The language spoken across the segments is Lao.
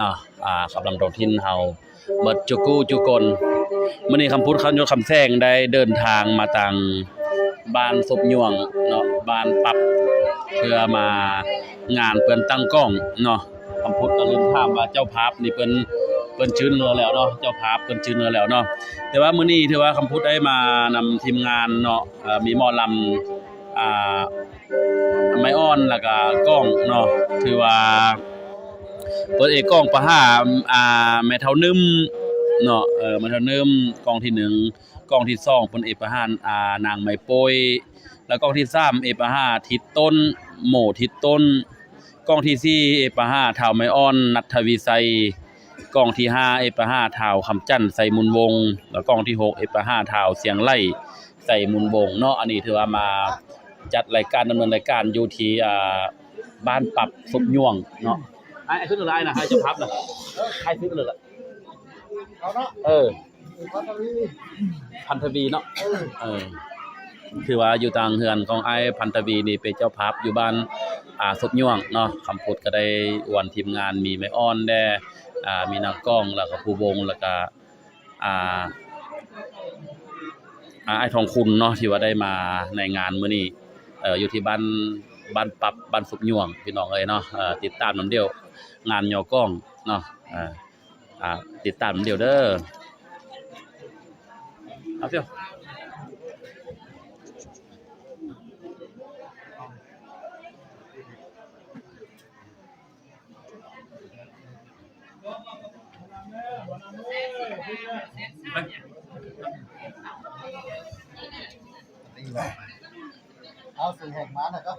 ເນາະ ອ່າ ກັບນຳທ້ອງຖິ່ນເຮົາເບິດຈຸກູ່ຈຸຄົນ. ມື້ນີ້ຄຳພຸດ ຄຳຍົດ ຄຳແສງ ໄດ້ເດີນທາງມາທາງບ້ານສົບຍວງເນາະ ບ້ານປັບ ເພື່ອມາງານເພິ່ນຕັ້ງກ້ອງເນາະ. ຄຳພຸດກໍລືມຖາມວ່າເຈົ້າພາບນີ້ເພິ່ນ ເພິ່ນຈື່ເຮືອແລ້ວເນາະ ເຈົ້າພາບເພິ່ນຈື່ເຮືອແລ້ວເນາະ. ແຕ່ວ່າມື້ນີ້ຖືວ່າຄຳພຸດໄດ້ມານຳທີມງານເນາະ ເອີ ມີໝໍລຳ ອ່າ ໄມ້ອ່ອນ ແລ້ວກະກ້ອງເນາະ ຖືວ່າເປີດເອກກ້ອງປະຫາ ອ່າ ແມ່ເຖົ້າໜຶ່ມເນາະ ເອີ ແມ່ເຖົ້າໜຶ່ມ ກ້ອງທີໜຶ່ງ. ກ້ອງທີສອງ ເພິ່ນເອກປະຫາ ອ່າ ນາງໄມ້ໂປ້ຍ ແລ້ວກ້ອງທີສາມ ເອກປະຫາທິດຕົ້ນ ໂມທິດຕົ້ນ. ກ້ອງທີສີ່ ເອກປະຫາທ້າວໄມ້ອ່ອນ ນັດທະວິໄຊ. ກ້ອງທີຫ້າ ເອກປະຫາທ້າວຄຳຈັນ ໄຊມູນວົງ ແລ້ວກ້ອງທີຫົກ ເອກປະຫາທ້າວສຽງໄຫຼ ໄຊມູນວົງເນາະ. ອັນນີ້ຖືວ່າມາຈັດລາຍການ ດຳເນີນລາຍການຢູ່ທີ່ ອ່າ ບ້ານປັບສົບຍວງເນາະ. ອ້າຍ ອ້າຍ ຂຶ້ນເລີຍ ອ້າຍນະ ອ້າຍເຈົ້າພາບນະ ອ້າຍຂຶ້ນເລີຍລະ ເອີ ພັນທະວີເນາະ ເອີ ເອີ ຖືວ່າຢູ່ທາງເຮືອນຂອງອ້າຍພັນທະວີນີ້ເປັນເຈົ້າພາບຢູ່ບ້ານ ອ່າ ສົບຍວງເນາະ. ຄຳພຸດກໍໄດ້ອວນທີມງານ ມີໄມ້ອ່ອນແດ່ ອ່າ ມີນາງກ້ອງ ແລ້ວກໍຜູ້ວົງ ແລ້ວກໍ ອ່າ ອ່າ ອ້າຍທອງຄຸນເນາະ ທີ່ວ່າໄດ້ມາໃນງານມື້ນີ້ ເອີ ຢູ່ທີ່ບ້ານ ບ້ານປັບ ບ້ານສົບຍວງ ພີ່ນ້ອງເອີຍເນາະ. ເອີ ຕິດຕາມນຳເດີ້ ງານຍໍກ້ອງເນາະ ເອີ ອ່າ ຕິດຕາມນຳເດີ້ເດີ ເອົາເດີ້. ເອົາ ເສືອແຫກມານະກໍ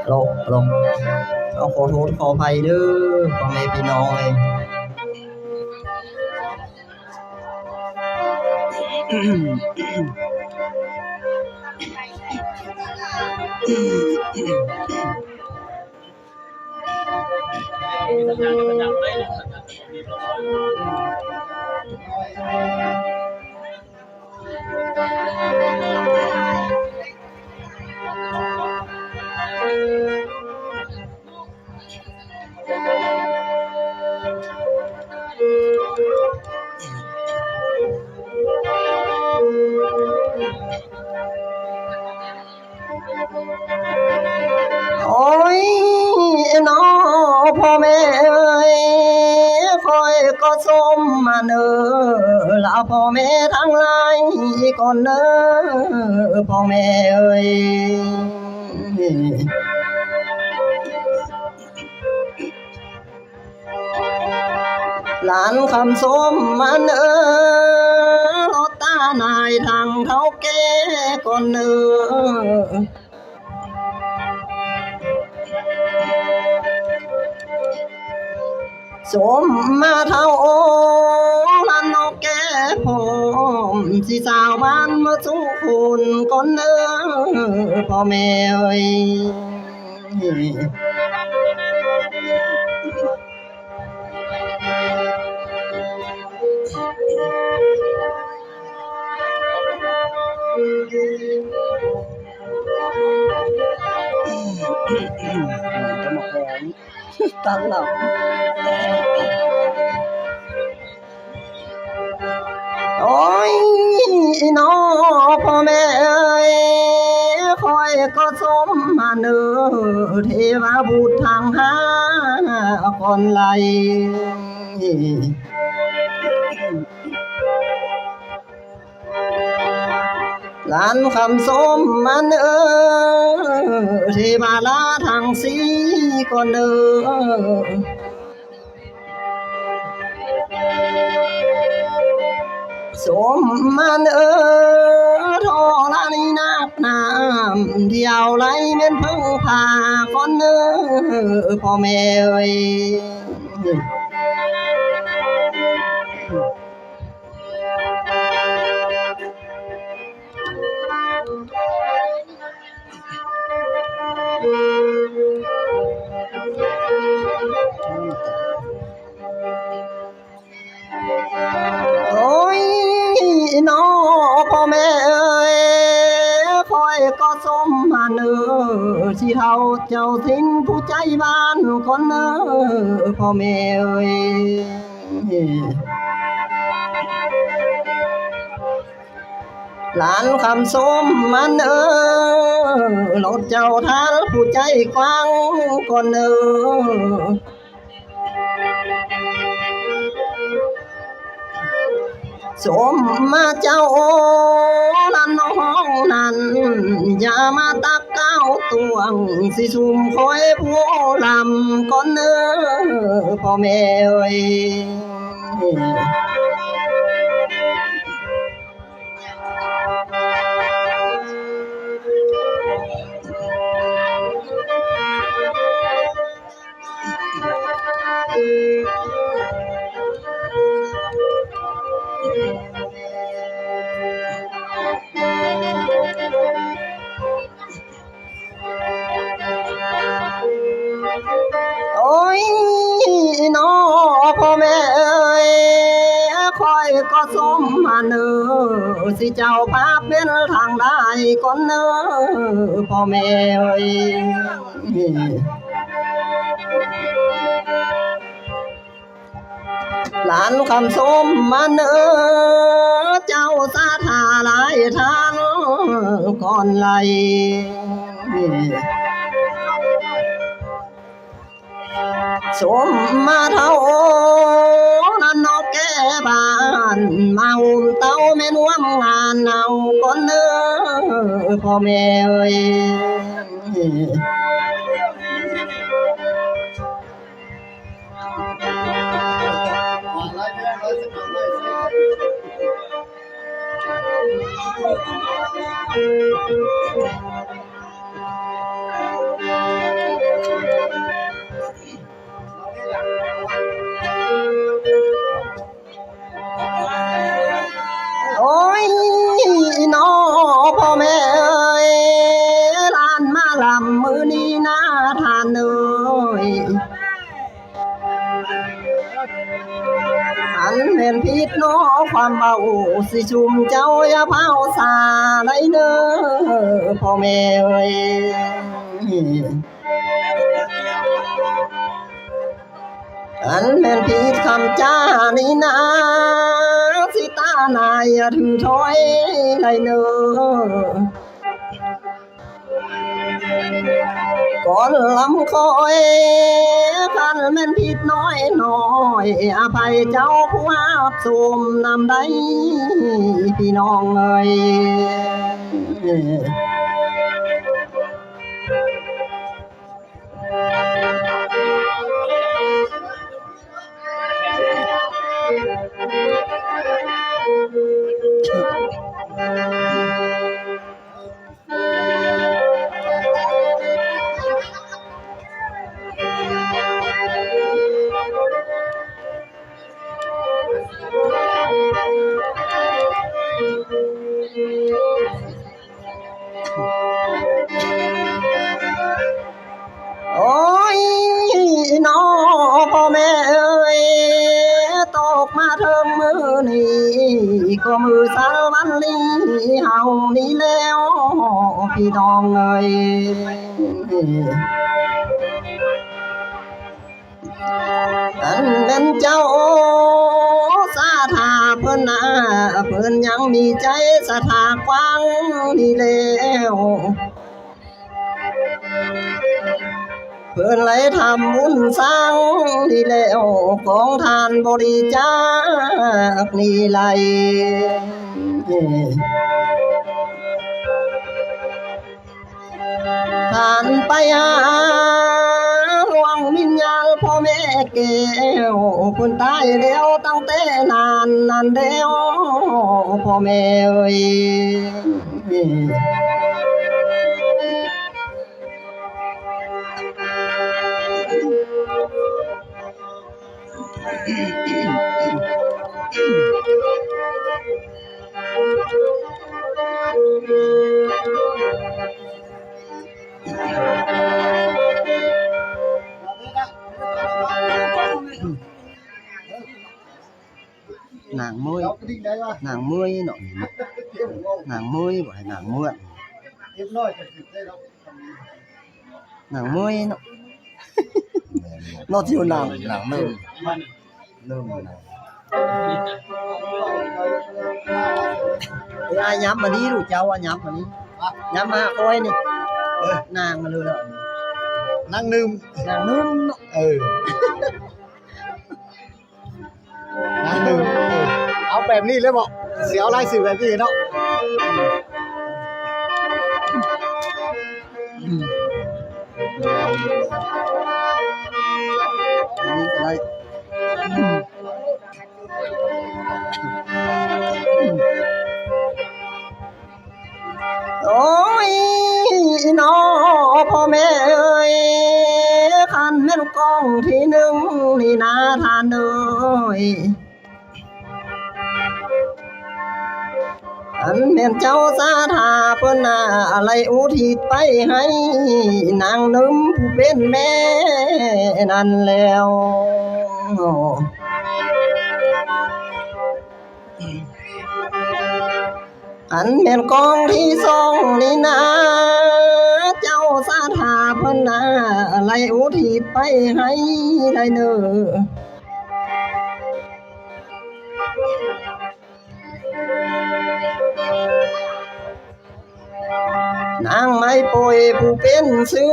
ໂລະ ໂລະ ຕ້ອງຂໍໂທດຂໍອະໄພເດີ້ ພໍ່ແມ່ພີ່ນ້ອງເອີຍ. ໂອ້ຍ ເນາະ ພໍ່ແມ່ເອີຍ ຂ້ອຍກໍສົມມາເນີ ລະພໍ່ແມ່ທັງຫຼາຍກ່ອນເນີ ພໍ່ແມ່ເອີຍ. ຫຼານຄຳສົມມາເນີ ລໍຕານາຍທາງເຖົ້າແກ່ກ່ອນເນີ ສົມມາເຖົ້າ ໂອ ຫຼານນ້ອງແກ່ພ້ອມ ຊິສາວບ້ານມາສູ່ຄົນກ່ອນເນີ ພໍ່ແມ່ເອີຍ. ຕາມຫຼັງ. ໂອ້ຍ ເນາະ ພໍ່ແມ່ເອີຍ ຂ້ອຍກໍສົມມາເນີ ເທວະບຸດທັງຫ້າກ່ອນໄລ. ຫຼານຄຳສົມມາເນີ ເທວະລາທັງສີ່ກ່ອນເນີ ສົມມາເນີ ທໍລະນີໜັກໜາມ ດຽວໄລແມ່ນເພິ່ງພາກ່ອນເນີ ພໍ່ແມ່ເອີຍ. ໂອ້ຍ ນ້ອພໍ່ແມ່ເອີຍ ຂ້ອຍກໍສົມມາເນີ ຊິເຖົ້າເຈົ້າຖິ່ນຜູ້ໃຈບ້ານກ່ອນເນີ ພໍ່ແມ່ເອີຍ. ຫຼານຄຳສົມມາເນີ ລົດເຈົ້າທ່ານຜູ້ໃຈກວ້າງກ່ອນເນີ ສົມມາເຈົ້າລະນ້ອງນັ້ນ ຢ່າມາຕັກກ້າວຕວງ ຊິຊຸມຂ້ອຍຜູ້ລຳກ່ອນເນີ ພໍ່ແມ່ເອີຍ. ໂອ້ຍ ນ້ອພໍ່ແມ່ເອີຍ ຂ້ອຍກໍສົມມາເນີ ຊິເຈົ້າພາເປັນທາງໄດ້ກ່ອນເນີ ພໍ່ແມ່ເອີຍ. ຫຼານຄຳສົມມາເນີ ເຈົ້າສາທາຫຼາຍທ່ານກ່ອນໄລ ສົມມາເຖົ້ານັ້ນນອກແກ່ບ້ານ ມາໂຮມເຕົ້າແມ່ນຮ່ວມງານເອົາກ່ອນເນີ ພໍ່ແມ່ເອີຍ. ໂອ້ຍ ນ້ອງພໍ່ແມ່ເອີຍ ຫຼານມາລຳມື້ນີ້ນາທ່ານເອີຍ. ອັນແມ່ນຜິດເນາະຄວາມເວົ້າ ຊິຊຸມເຈົ້າຢ່າພ້າວຊາໄດ້ເດີ ພໍ່ແມ່ເອີຍ. ອັນແມ່ນຜິດຄຳຈານີ້ນາ ຊິຕານາຍຢ່າຖືຖອຍໄດ້ເນີ. ກ່ອນລຳຂ້ອຍ ຄັນແມ່ນຜິດນ້ອຍໆ ອະໄພເຈົ້າຜູ້ຮັບຊົມນຳໄດ້ ພີ່ນ້ອງເອີຍ. ໂອ້ຍ ນ້ອງພໍ່ແມ່ເອີຍ ຕົກມາເຖິງມື້ນີ້ ກໍມື້ສັນວັນລີເຮົານີ້ແລ້ວ ພີ່ນ້ອງເອີຍ. ອັນແມ່ນເຈົ້າສາທາເພິ່ນນາ ເພິ່ນຍັງມີໃຈສະທາກວ້າງນີ້ແລ້ວ. ເພິ່ນໄດ້ທຳບຸນສ້າງດີແລ້ວ ຂອງທານບໍລິຈາກນີ້ໄຫຼ ທ່ານໄປຫາດວງວິນຍານພໍ່ແມ່ແກ້ວ ເພິ່ນຕາຍແລ້ວຕັ້ງແຕ່ນານນັ້ນແລ້ວ ພໍ່ແມ່ເອີຍ. ນາງເມີຍ ນາງເມີຍເນາະ ນາງເມີຍ ບໍ່ໃຫ້ນາງເມືອນ ນາງເມີຍເນາະ ເນາະ ທີ່ນາງ ນາງເມີຍ ເລີ່ມນາງ ເອີ ອ້າຍ ຫຍັບມານີ້ລູກເຈົ້າ ຫຍັບມານີ້ ຫຍັບມາຫາຂ້ອຍນີ້ ເອີ ນາງມາເລີຍ ນາງໜຶ່ງ ນາງໜຶ່ງເນາະ ເອີ. ນາງໜຶ່ງ ເອີ ເອົາແບບນີ້ເລີຍເບາະ ຊິເອົາລາຍຊື່ແບບນີ້ເນາະ ອັນນີ້ກໍໄດ້. ໂອ້ຍ ອີ່ໜໍພໍ່ແມ່ເອີຍ ຄັນແມ່ນກ້ອງທີໜຶ່ງນີ້ນາທ່ານເອີຍ ອັນແມ່ນເຈົ້າສາທາເພິ່ນນາໄດ້ອຸທິດໄປໃຫ້ນາງໜຶ່ງຜູ້ເປັນແມ່ນັ້ນແລ້ວ. ອັນແມ່ນກອງທີສອງນີ້ນາ ເຈົ້າສາທາເພິ່ນນາໄດ້ອຸທິດໄປໃຫ້ໄດ້ເນີ ນາງໄມ້ໂປຍຜູ້ເປັນຊື່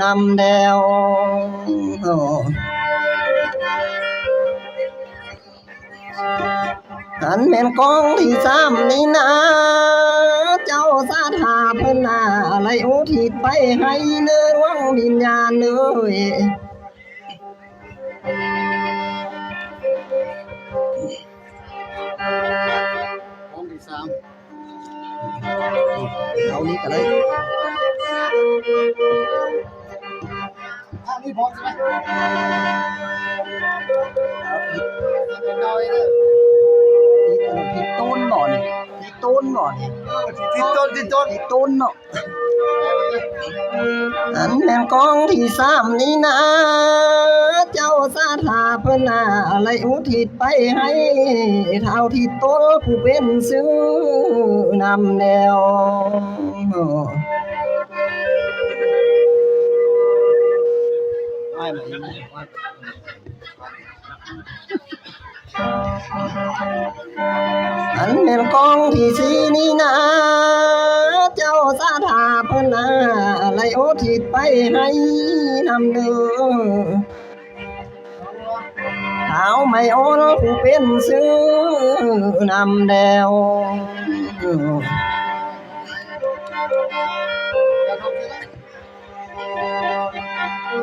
ນຳແລ້ວ. ອັນແມ່ນກອງທີສາມນີ້ນາ ເຈົ້າສາທາເພິ່ນນາໄດ້ອຸທິດໄປໃຫ້ເນີ ດວງວິນຍານເອີຍ. ກອງທີສາມ ເອົານີ້ກໍໄດ້ ອັນນີ້ພໍໃຊ່ໄໝ? ທີ່ຕົ້ນບໍ່ນີ້? ທີ່ຕົ້ນບໍ່ນີ້? ເອີ ທີ່ ທີ່ຕົ້ນ ທີ່ຕົ້ນ ທີ່ຕົ້ນເນາະ. ອັນແມ່ນກອງທີສາມນີ້ນາ ເຈົ້າສາທາເພິ່ນນາໄດ້ອຸທິດໄປໃຫ້ທ້າວທິດຕົນຜູ້ເປັນຊື່ນຳແລ້ວ. ອັນແມ່ນກອງທີສີ່ນີ້ນາ ເຈົ້າສາທາເພິ່ນນາໄດ້ອຸທິດໄປໃຫ້ນຳເດີ ທ້າວໄມ້ໂອນຜູ້ເປັນຊື່ນຳແລ້ວ.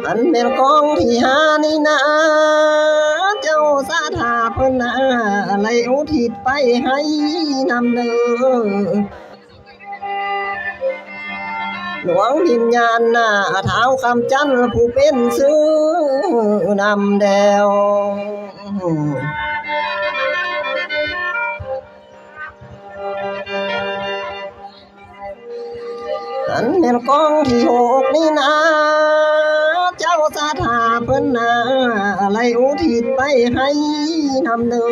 ອັນແມ່ນກອງທີຫ້ານີ້ນາ ເຈົ້າສາທາເພິ່ນນາໄດ້ອຸທິດໄປໃຫ້ນຳເດີ ດວງວິນຍານນາ ທ້າວຄຳຈັນຜູ້ເປັນຊື່ນຳແລ້ວ. ອັນແມ່ນກອງທີຫົກນີ້ນາ ເຈົ້າສາທາເພິ່ນນາໄດ້ອຸທິດໄປໃຫ້ນຳເດີ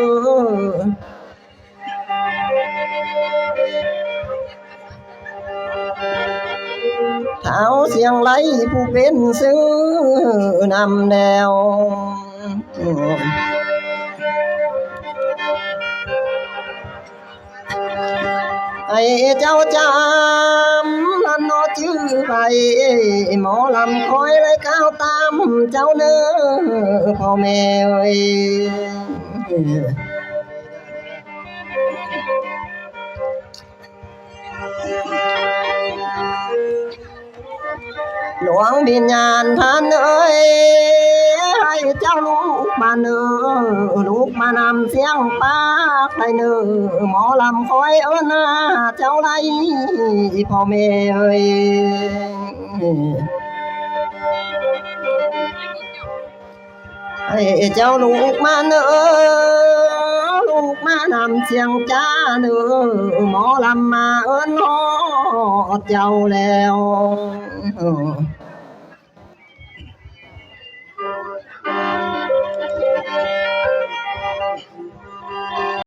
ທ້າວຊຽງໄລຜູ້ເປັນຊື່ນຳແລ້ວ. ໃຫ້ເຈົ້າຈຳ ເນາະຈື່ໄວ້ ໝໍລຳຂ້ອຍໄດ້ກ່າວຕາມເຈົ້າເນີ ພໍ່ແມ່ເອີຍ. ຫຼວງວິນຍານທ່ານເອີຍ ໃຫ້ເຈົ້າລຸກມາເນີ ລຸກມານຳສຽງປາກໄດ້ເນີ ໝໍລຳຂ້ອຍເອີ້ນຫາເຈົ້າໄດ້ ພໍ່ແມ່ເອີຍ. ໃຫ້ເຈົ້າລຸກມາເນີ ລຸກມານຳສຽງຈ້າເນີ ໝໍລຳມາເອີ້ນຮອດເຈົ້າແລ້ວ.